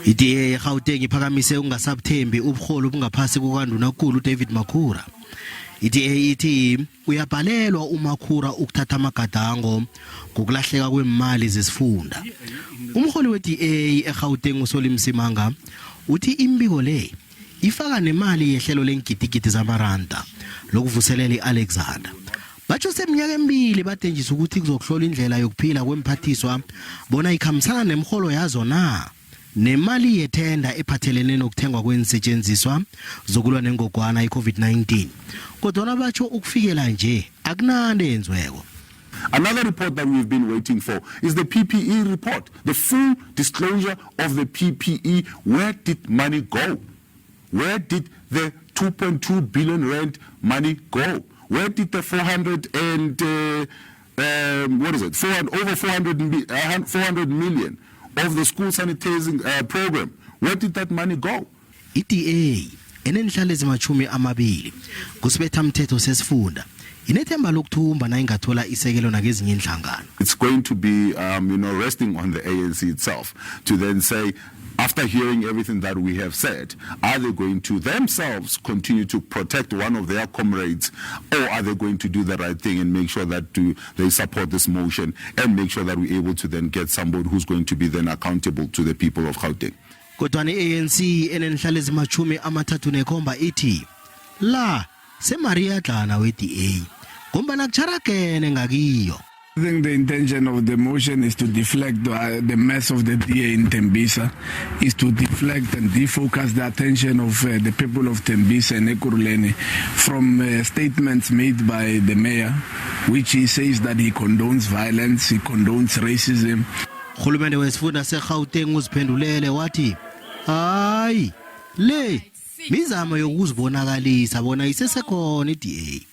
I-DA eGauteng iphakamise ukungasabuthembi ubuholi obungaphasi kukaNdunakulu uDavid Makhura. I-DA ithi uyabhalelwa uMakhura ukuthatha amagadango ngokulahleka kweemali zesifunda. Umholi we-DA eGauteng uSolly Msimanga uthi imibiko le ifaka nemali yehlelo leengidigidi zamaranda lokuvuselela i-Alexander. Batjho seminyaka emibili badenjisa ukuthi kuzokuhlola indlela yokuphila kwemphathiswa bona ikhambisana nemrholo yazo na nemali yethenda ephathelene nokuthengwa kweensetjenziswa zokulwa nengogwana i-COVID-19. Kodwana batjho ukufikela nje akunanto eyenziweko. Another report that we've been waiting for is the PPE report, the full disclosure of the PPE. Where did money go? Where did the 2.2 billion rand money go? Where did the 400 and what is it? 400, over 400, 400 million of the school sanitizing program. Where did that money go? I-DA enenhlalo ezimatjhumi amabili kusibethamthetho sesifunda inethemba lokuthumba nayingathola isekelo nakezinye inhlangano. It's going to be resting on the ANC itself to then say, after hearing everything that we have said, are they going to themselves continue to protect one of their comrades, or are they going to do the right thing and make sure that they support this motion and make sure that we're able to then get somebody who's going to be then accountable to the people of Gauteng? Kodwa ne-ANC enenhlalo ezimatjhumi amathathu nekhomba ithi la semariyadlana we-DA ngombana kutjharagene ngakiyo. I think the intention of the motion is to deflect the mess of the DA in Tembisa, is to deflect and defocus the attention of the people of Tembisa and Ekurhuleni from statements made by the mayor, which he says that he condones violence, he condones racism. Urhulumende wesifunda seGauteng uziphendulele wathi hayi, le mizamo yokuzibonakalisa bona isesekhona i-DA.